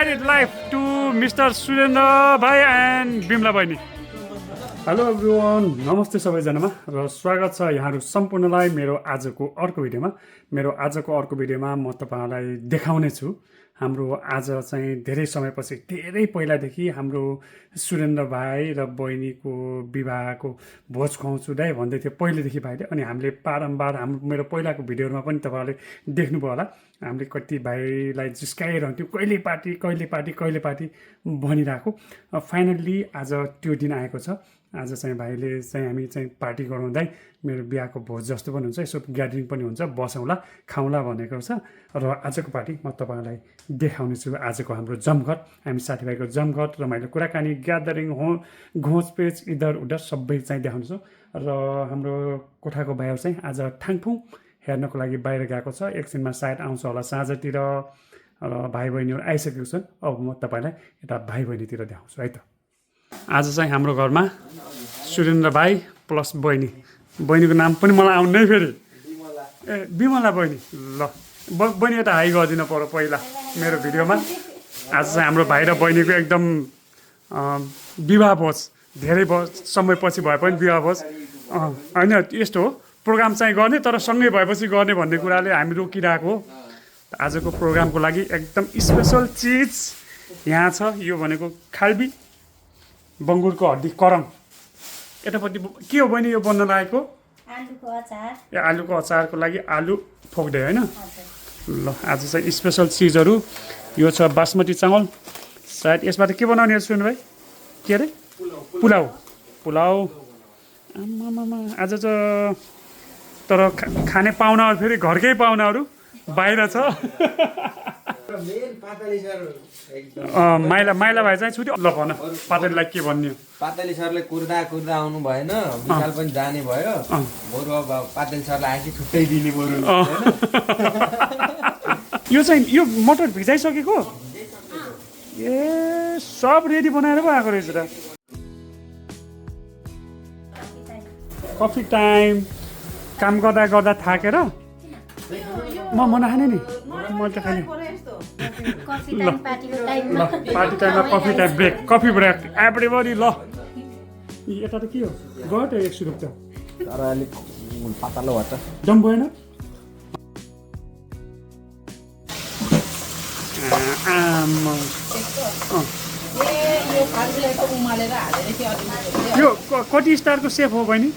married life to Mr. Surendra Bhai and Bimla Bhaini. Hello everyone, नमस्ते सबैजनामा र स्वागत छ यहाँहरू सम्पूर्णलाई मेरो आजको अर्को भिडियोमा म तपाईहरुलाई देखाउने छु हाम्रो आज चाहिँ धेरै समयपछि धेरै पहिलादेखि हाम्रो सुरेन्द्र भाइ र बहिनीको विवाहको भोज खुवाउँछु दाइ भन्दै थियो पहिलेदेखि भाइले। अनि हामीले बारम्बार मेरो पहिलाको भिडियोहरुमा पनि तपाईहरुले देख्नुभयो होला, हामीले कति भाइलाई जिस्काइरहन्थ्यौं कहिले पार्टी भनिरहेको। फाइनल्ली आज त्यो दिन आएको छ। आज चाहिँ भाइले चाहिँ हामी चाहिँ पार्टी गराउँदै मेरो बिहाको भोज जस्तो पनि हुन्छ, यसो ग्यादरिङ पनि हुन्छ, बसौँला खाउँला भनेको छ। र आजको पार्टी म तपाईहरुलाई देखाउने छु। आजको हाम्रो जमघट, हामी साथीभाइको जमघट, रमाइलो कुराकानी, ग्यादरिङ हो, घोचपेच इधर उधर सबै चाहिँ देखाउँछु। र हाम्रो कोठाको भाइहरू चाहिँ आज ठाङफुङ हेर्नको लागि बाहिर गएको छ। एकछिनमा सायद आउँछ होला साँझतिर र भाइ बहिनीहरू आइसकेको छन्। अब म तपाईलाई यता भाइ बहिनीतिर देखाउँछु है त। आज चाहिँ हाम्रो घरमा सुरेन्द्र भाइ प्लस बहिनीको नाम पनि मलाई आउनै फेरि बिमला बहिनी। ल बहिनी यता हाई गरिदिनु पर्यो पहिला मेरो भिडियोमा। आज चाहिँ हाम्रो भाइ र बहिनीको एकदम विवाह भोज, धेरै समयपछि भए पनि विवाह भोज होइन, यस्तो हो प्रोग्राम चाहिँ गर्ने तर सँगै भएपछि गर्ने भन्ने कुराले हामी रोकिरहेको हो। आजको प्रोग्रामको लागि एकदम स्पेसल चिज यहाँ छ। यो भनेको खाल्बी बङ्गुरको हड्डी करङ। यतापट्टि के हो बहिनी यो बन्न लागेको? आलुको अचार। आलुको अचारको लागि आलु फोक्दै होइन। ल आज चाहिँ स्पेसल चिजहरू यो छ बासमती चामल। सायद यसबाट के बनाउने हो सुन भाइ? के अरे? पुलाउ। आमामामा आज त तर खाने पाहुनाहरू फेरि घरकै पाहुनाहरू बाहिर छ। माइला भाइ चाहिँ छुट्यो। ल भन पातलीलाई के भन्ने? पातली सरले कुर्दा आउनु भएन, विशाल पनि जाने भयो। बरु अब पातली सरलाई आएपछि छुट्टै दिने बरु। यो चाहिँ यो मटर भिजाइसकेको ए सब रेडी बनाएर पो आएको रहेछ त। Coffee time. काम गर्दा थाकेर म नखाने नि, म त खाने। पार्टी टाइममा coffee time break, coffee break everybody. ल यता त के हो गयो त एक सुरुप त तर अलिक पातलो भयो त दम भएन। यो कति स्टारको सेफ हो बहिनी?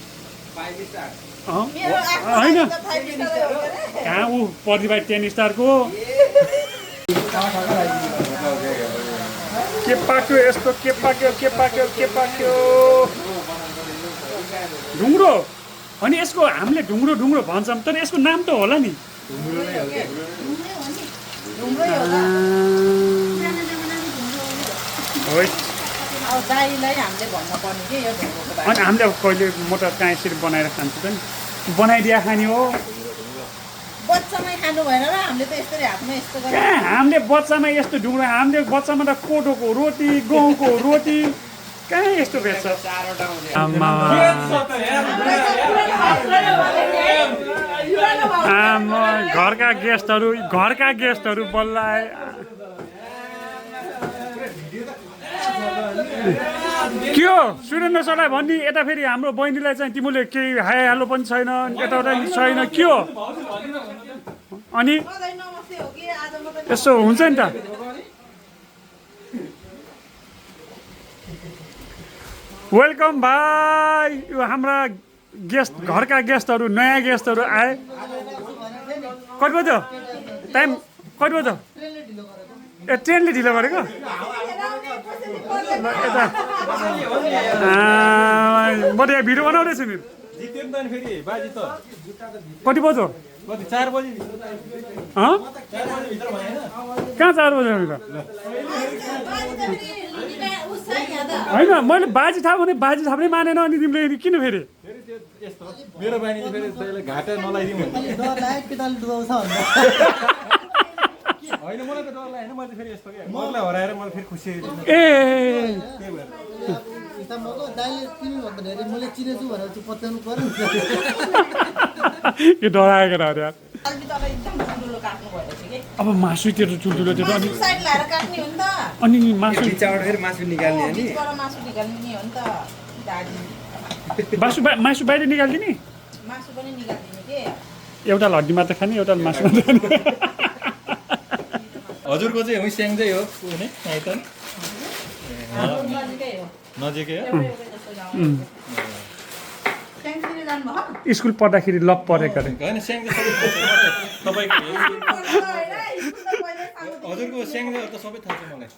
5 स्टार होइन कहाँ ऊ प्रतिभा 10 स्टारको। के पाक्यो यस्तो? के पाक्यो ढुङ्ग्रो? अनि यसको हामीले ढुङ्ग्रो भन्छौँ तर यसको नाम त होला नि। अनि हामीले अब कहिले मोटर कहाँ यसरी बनाएर खान्छ त नि, बनाइदिया खाने हो। कहाँ हामीले बच्चामा यस्तो ढुङ्ग्रो? हामीले बच्चामा त कोदोको रोटी, गहुँको रोटी कहाँ यस्तो भेट्छ? घरका गेस्टहरू बल्ल आए। के हो सुरेन्द्र सरलाई भन्ने यता फेरि हाम्रो बहिनीलाई चाहिँ तिमीले केही हाई हालो पनि छैन, यताउता छैन, के हो? अनि यसो हुन्छ नि त। वेलकम भाइ। यो हाम्रा गेस्ट, घरका गेस्टहरू, नयाँ गेस्टहरू आए। कति बज्यो टाइम? कति बज्यो? ए ट्रेनले ढिलो गरेको? यता म त यहाँ भिडियो बनाउँदैछु नि। कति बज्यो? 4 बजी। कहाँ 4 बजी होइन? मैले बाजी थाहा भने बाजी थाप्नै मानेन। अनि तिमीले किन फेरि? मेरो बहिनीले फेरि त्यसले घाटा नलाइदिउँ होइन, मलाई त डर लागेन। मैले फेरि यस्तो के मलाई हराएर मलाई फेरि खुसी के डराएको र यार। अलि त एकदम ठुलो काट्नु भएछ कि अब मासु त्यो ठुल्ठुलो त्यो अनि साइड लाएर काट्ने हो नि त अनि मासु बिचबाट फेरि मासु निकाल्ने हो नि बिचबाट मासु निकाल्ने हो नि त दादी मासु बाहिर निकालिदिने मासु पनि निकाल्दिने के एउटा हड्डी मात्र खाने एउटा मासु मात्र खाने हजुरको चाहिँ हो स्याङ चाहिँ हो कुनै आइतन नजिकै हो नजिकै हो एउटै जस्तो गाउँ स्याङतिर जानुभयो स्कुल पढ्दाखेरि लप परेको अरे होइन स्याङ चाहिँ सबै थाहा छ तपाईँको हजुरको स्याङ त सबै थाहा छ मलाई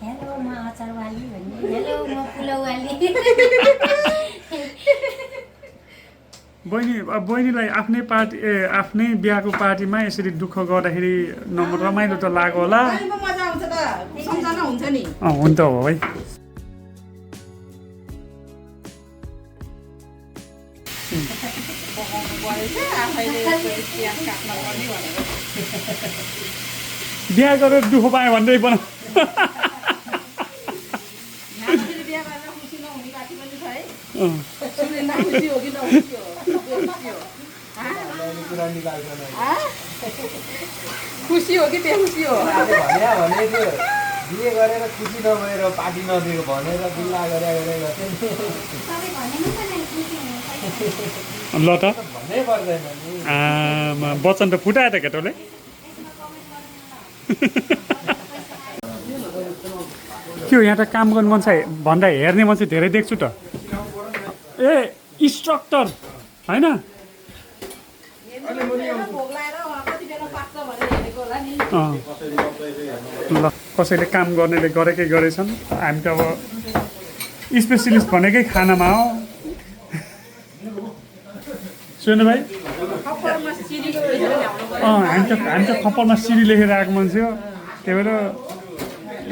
हेलो म अचारवाली भन्ने हेलो म पुलाउवाली बहिनीलाई आफ्नै पार्टी आफ्नै बिहाको पार्टीमा यसरी दुःख गर्दाखेरि रमाइलो त लाग्यो होला अहिले पो मजा आउँछ त सम्झना हुन्छ नि हुन्छ हो है पकाउनु परेछ आफैले प्याज काट्न पर्ने भनेर बिहा गरेर दुःख पायो भन्दै बना नानीले बिहा गरेर खुसी नहुने बाटी पनि छ है सुनेन्दा खुसी हो कि नखुसी हो बेखुसी हो खुसी हो कि बेखुसी हो भने त्यो बिहे गरेर खुसी नभएर पार्टी नदिएको भनेर बिल्ला गरे गर्थ्यो सबै भनेन त नै खुसी हुनु ल त भन्नै पर्दैन नि आमा वचन त फुटायो त केटोले के हो यहाँ त काम गर्ने मान्छे भन्दा हेर्ने मान्छे धेरै देख्छु त ए इन्स्ट्रक्टर होइन भोग लाएर कति बेला पाक्छ भनेर हेरेको होला नि ल कसैले काम गर्नेले गरेकै गरेछन् हामी त अब स्पेसलिस्ट भनेकै खानामा हो सुन्नु भाइ खप्परमा सिरीको रहेछ नि हाम्रो हामी त खप्परमा सिडी लेखेर आएको मान्छे हो त्यही भएर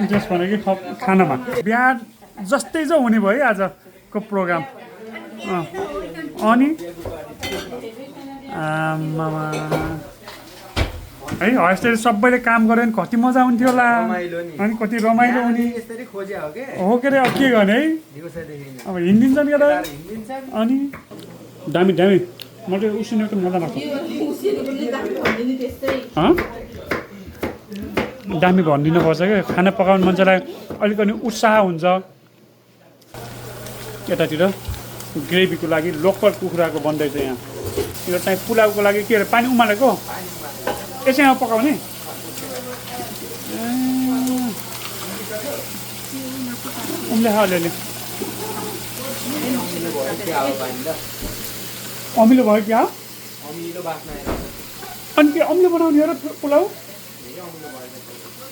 इन्ट्रेस्ट भनेकै खानामा बिहा जस्तै चाहिँ हुने भयो है आजको प्रोग्राम अनि आमामा है हस्टेल सबैले काम गऱ्यो भने कति मजा हुन्थ्यो होला अनि कति रमाइलो हुने यसरी खोज्या हो के हो के अरे अब के गर्ने है दिउँसोदेखि अब हिँडिदिन्छन् केटा हिँडिदिन्छन् अनि दामी दामी म त उसिनेको त मजा लाग्छ हँ? दामी भनिदिनुपर्छ क्या खाना पकाउने मान्छेलाई अलिक अनि उत्साह हुन्छ यतातिर ग्रेभीको लागि लोकल कुखुराको बन्दैछ यहाँ यो चाहिँ पुलाउको लागि के अरे पानी उमालेको यसैमा पकाउने उम्ले अलिअलि अमिलो भयो क्या अनि के अमिलो बनाउने हो र पुलाउ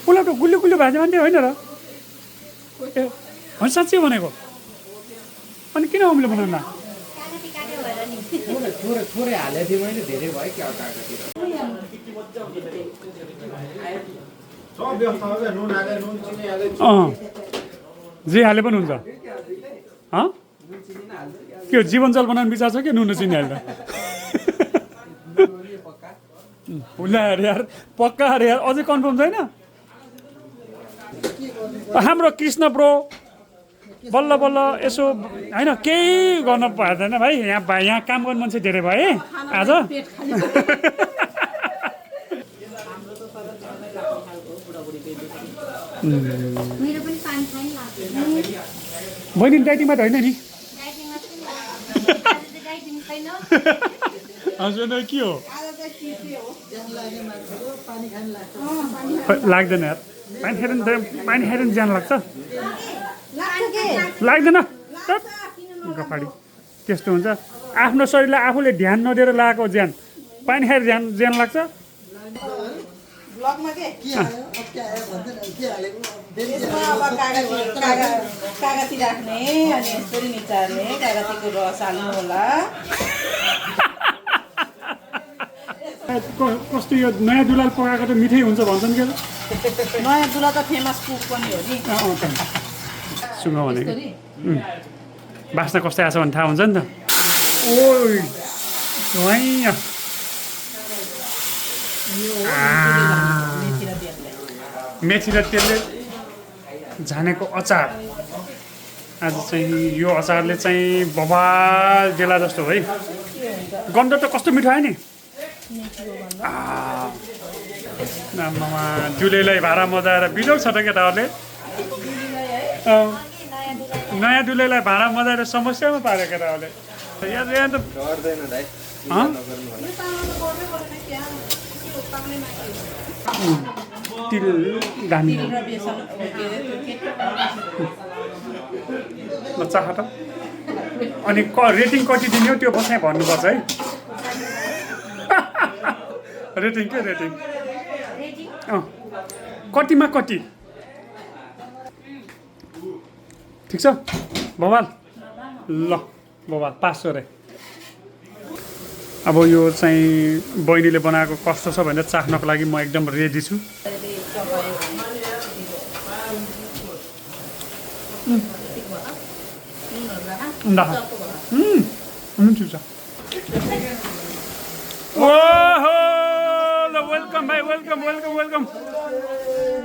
पुलाउ त गुलियो गुलियो भाजी मान्छे होइन र ए होइन साँच्चै भनेको अनि किन अमिलो बनाउन कागती काट्यो भएर नि थोरै थोरै हालेको थिएँ मैले धेरै भयो क्या कागतिर जे हाले पनि हुन्छ के हो जीवन जल बनाउने विचार छ कि नुन चिनी हाल्दा होला अरे यार पक्का अरे यार अझै कन्फर्म छैन हाम्रो कृष्ण ब्रो बल्ल बल्ल यसो होइन केही गर्न पार्दैन भाइ यहाँ काम गर्ने मान्छे धेरै भयो है आज मेरो पनि पानी छैन लाग्छ बहिनी डाइटिङमा त होइन नि डाइटिङमा पनि आज त डाइटिङ छैन हजुर के हो लाग्दैन यार पानी खाएर ज्यान लाग्छ लाग्दैन गफाडी त्यस्तो हुन्छ आफ्नो शरीरलाई आफूले ध्यान नदिएर लगाएको ज्यान पानी खाएर ज्यान लाग्छ ब्लगमा के यसमा अब कागती राख्ने अनि यसरी निचार्ने कागतीको रस हाल्नु होला कस्तो यो नयाँ दुलाल पकाएको त मिठै हुन्छ भन्छन् के नयाँ दुला त फेमस कुक पनि हो नि सुँग भनेको बास्ना कस्तो आएको छ भने थाहा हुन्छ नि त ओ मेथी र तेलले झानेको अचार आज चाहिँ यो अचारले चाहिँ बबाल बेला जस्तो है गन्ध त कस्तो मिठो आयो नि मिठो भन्नु आमामा दुलेलाई भाडा मजाएर बिजोग छ त केटाहरूले दिदीलाई है नयाँ दुलेलाई भाडा मजाएर समस्यामा पार्यो केटाहरूले यहाँ त गर्दैन दाइ हँ? तिल दामी तिल र बेसन के अरे त्यो के चाह त अनि रेटिङ कति दिने हो त्यो बसाइ भन्नुपर्छ है रेटिङ के रेटिङ कतिमा कति ठिक छ बवाल ल बवाल पास गरे अब यो चाहिँ बहिनीले बनाएको कस्तो छ भनेर चाख्नको लागि म एकदम रेडी छु ठिक छ ओहो ल वेलकम भाइ वेलकम वेलकम वेलकम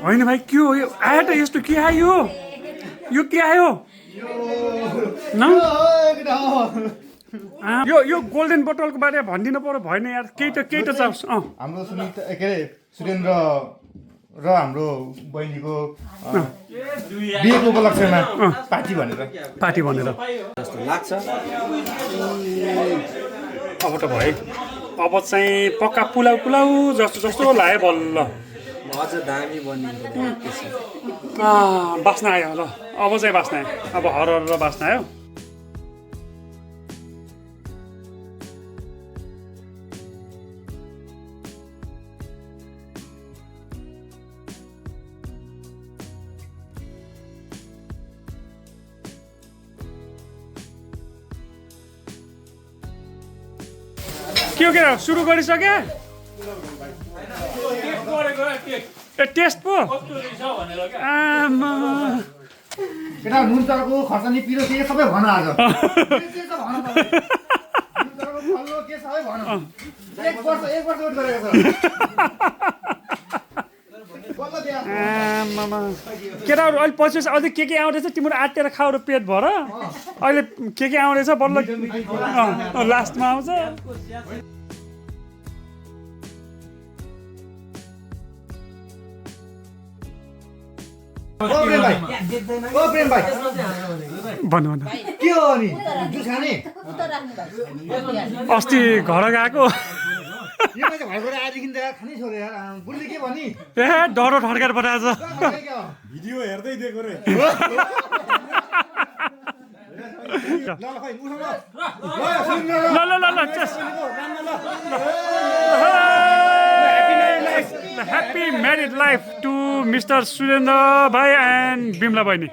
होइन भाइ के हो यो आयो त यस्तो के आयो यो के आयो न यो गोल्डन बोतलको बारेमा भनिदिनु पर्यो भएन यार केही त चाहोस् हाम्रो सुनिता के अरे सुरेन्द्र र हाम्रो बहिनीको बिहेको उपलक्ष्यमा पार्टी भनेर जस्तो लाग्छ अब त भयो अब चाहिँ पक्का पुलाउ पुलाउ जस्तो लाग्यो बल्ल अझ दामी बनिन्छ बास्ना आयो ल अब चाहिँ बास्ना आयो अब हर बास्ना आयो के हो के सुरु गरिसके ए टेस्ट पो आमा केटा नुन चर्को खर्सानी पिरो के सबै भन आज के छ भन नुन चर्को फल्लो के सबै भन एक वर्ष वेट गरेको छ आमामा केटाहरू अहिले पछि अझै के आउँदैछ तिम्रो आँटेर खाऊ र पेट भर अहिले के आउँदैछ बल्ल लास्टमा आउँछ ओ प्रेम भाइ भन्नु के हो अनि जुस खाने अस्ति घर गएको यो मान्छे घरबाट आएदेखि त खानै छोड्यो यार बुढीले के भनी ए डरो ठड्काएर पठाएछ भिडियो हेर्दै दिएको रे ल खै उसँग ल Happy married life to Mr. Surendra भाइ and बिमला बहिनी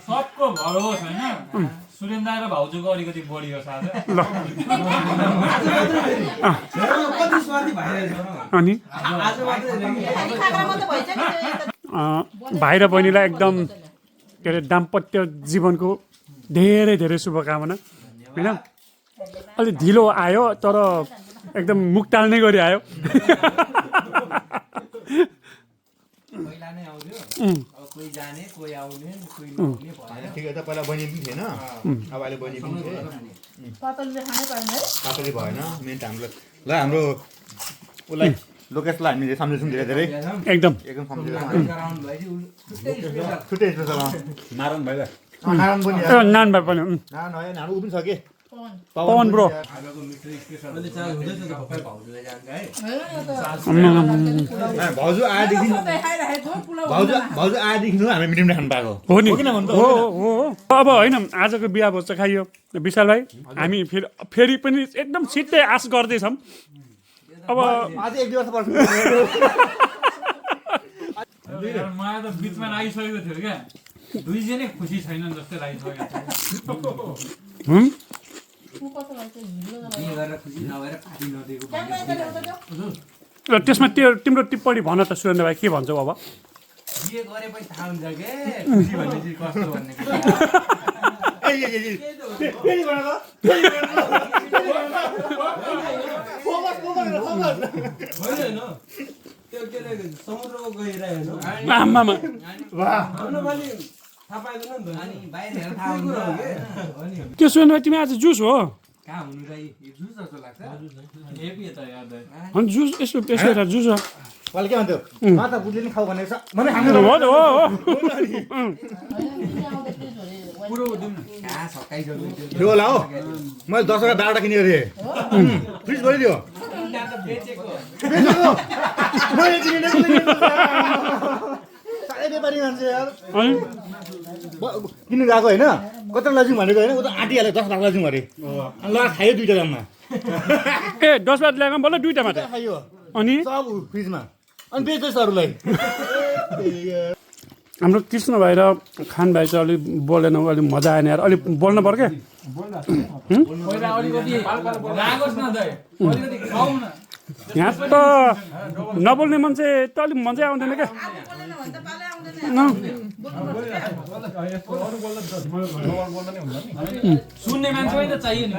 सबको भलो होस् होइन सुरेन्द्र र भाउजूको अलिकति बढी हो साथै ल अनि भाइ र बहिनीलाई एकदम के अरे दाम्पत्य जीवनको धेरै धेरै शुभकामना होइन अलि ढिलो आयो तर एकदम मुख टाल्ने गरी आयो पहिला नै आउँथ्यो अब कोही जाने कोही आउने कोही नआउने भयो ठिकै छ पहिला बहिनी पनि थिएन अब अहिले बहिनी पनि थिए पातलले खानै पाएन है पातली भएन मेन त हाम्रो ल हाम्रो उसलाई लोकेशलाई हामीले सम्झेछौँ धेरै धेरै एकदम सम्झेछौँ गराउनु भएपछि छुट्टै स्पेसल नारायण भाइ नारायण पनि नान भाइ पनि नारायण होइन हाम्रो ऊ पनि छ के पवन ब्रो भाउजू आएदेखि भाउजू आएदेखि हामी मिटिङ खानु पाएको हो नि हो अब होइन आजको बिहा भोज चाहिँ खाइयो विशाल भाइ हामी फेरि पनि एकदम छिट्टै आश गर्दैछौँ अब अझै एक दुई वर्ष पर्छ मलाई त बिचमा लागिसकेको थियो क्या दुईजनै खुसी छैनन् जस्तै लागिसकेको थियो गरेर खुसी नभएर पार्टी नदिएको र त्यसमा तिम्रो टिप्पणी भन त सुरेन्द्र भाइ के भन्छौ अब बिहे गरेपछि थाहा हुन्छ के खुसी भन्ने चाहिँ कस्तो भन्ने आमामा अनि बाहिर हेरेर थाहा हुन्छ के सुरेन्द्र भाइ तिमी आज जुस हो कहाँ हुनु त जुस जस्तो लाग्छ हेपी त याद अनि जुस यसो यसो हेरेर जुस हो अहिले के भन्थ्यो माता बुझ्ने नि खाऊ भनेको छ भने हामी हो हो पुरो दिउँ न कहाँ सकाइसक्यो त्यो होला हो मैले 10 वटा 12 वटा किनेको थिएँ फ्रिज भरिदियो मैले किनेको साह्रै व्यापारी मान्छे यार अनि किन्नु गएको होइन कत्रो लजिङ भनेको होइन उ त आँटिहाल्यो 10 लाख लजिङ अरे अनि ल खायो 2 टा दाममा ए 10 बार ल्याएको बल्ल 2टा मात्र खायो अनि सब फ्रिजमा अनि बेच्दैछ अरूलाई हाम्रो कृष्ण भाइ र खान भाइ चाहिँ अलिक बोलेन अलिक मजा आएन यार अलिक बोल्नु पर्यो क्या पहिला अलिकति लागोस् न दाइ अलिकति खाऊ न यहाँ त नबोल्ने मान्छे त अलिक मजा आउँदैन क्या सुन्ने मान्छे त चाहियो नि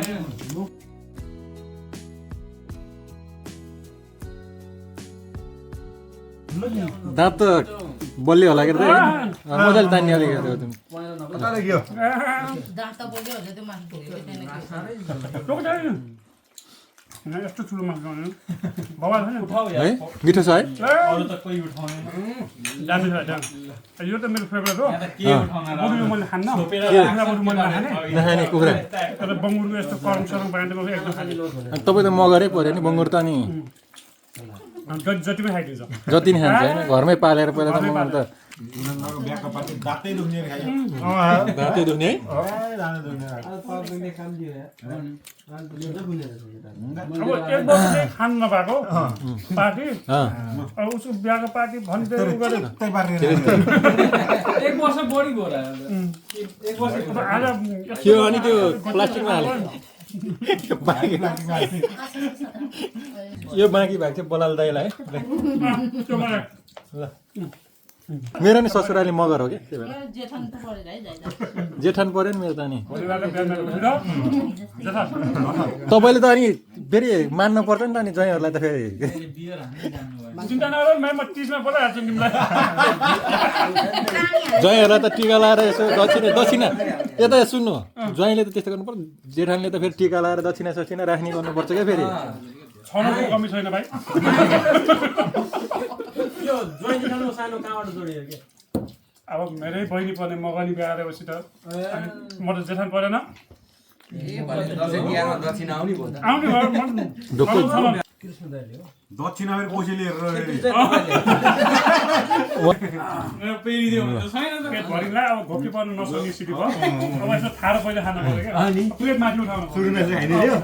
दाँत त बलियो होला के त मजाले तान्ने अलिक यस्तो ठुलो मान्छे बवाल छैन है मिठो छ है अरू त कोही उठाउने जानु छ यो त मेरो फेभरेट हो के उठाउन र बरु मैले खान्न बरु मैले नखाने नखाने कुखुरा तर बङ्गुरको यस्तो करम सरम बाँडेको एकदम खाने अनि तपाईँ त मगरै पऱ्यो नि बङ्गुर त अनि जति पनि खाइदिन्छ जति नि खान्छ होइन घरमै पालेर पहिला त मगाउनु त दाँतै दुख्ने है अब एक वर्ष चाहिँ खानु नपाएको पार्टी अब उसको बिहाको पार्टी भन्दै गरेर एक वर्ष बढी भयो र एक वर्ष आज त्यो अनि त्यो प्लास्टिकमा हाल्यो यो बाँकी भएको थियो बलाल दाइलाई त्यो मलाई ल मेरो नि ससुराली मगर हो कि त्यही भएर जेठान पऱ्यो नि मेरो त नि परिवारको बिहान तपाईँले त अनि फेरि मान्नु पर्छ नि त अनि ज्वाइँहरूलाई त फेरि बियर हान्दै जानुभयो चिन्ता नगर म 30 मा बोलाइहाल्छु तिमीलाई ज्वाइँहरूलाई त टिका लाएर यसो दक्षिणा यता सुन्नु ज्वाइँले त त्यस्तो गर्नु पर्छ जेठानले त फेरि टिका लाएर दक्षिणा सक्षिणा राख्ने गर्नुपर्छ क्या फेरि छनको कमी छैन भाइ यो जोइन खानु सानो कहाँबाट जोडियो के अब मेरै बहिनी पर्ने मगनी बिहा गरेपछि त अनि म त जेठान परेन दक्षिण आउने भयो त आउने भयो कृष्ण दाइले हो दक्षिणा फेरि पैसा लिएर पेरिदियो भने त छैन त पेट भरिलाई अब घोकी पर्नु नसक्ने स्थिति भयो अब यसो थाहा पहिला खानु पर्यो क्या प्लेट माथि उठाउनु सुरुमा चाहिँ खाइदियो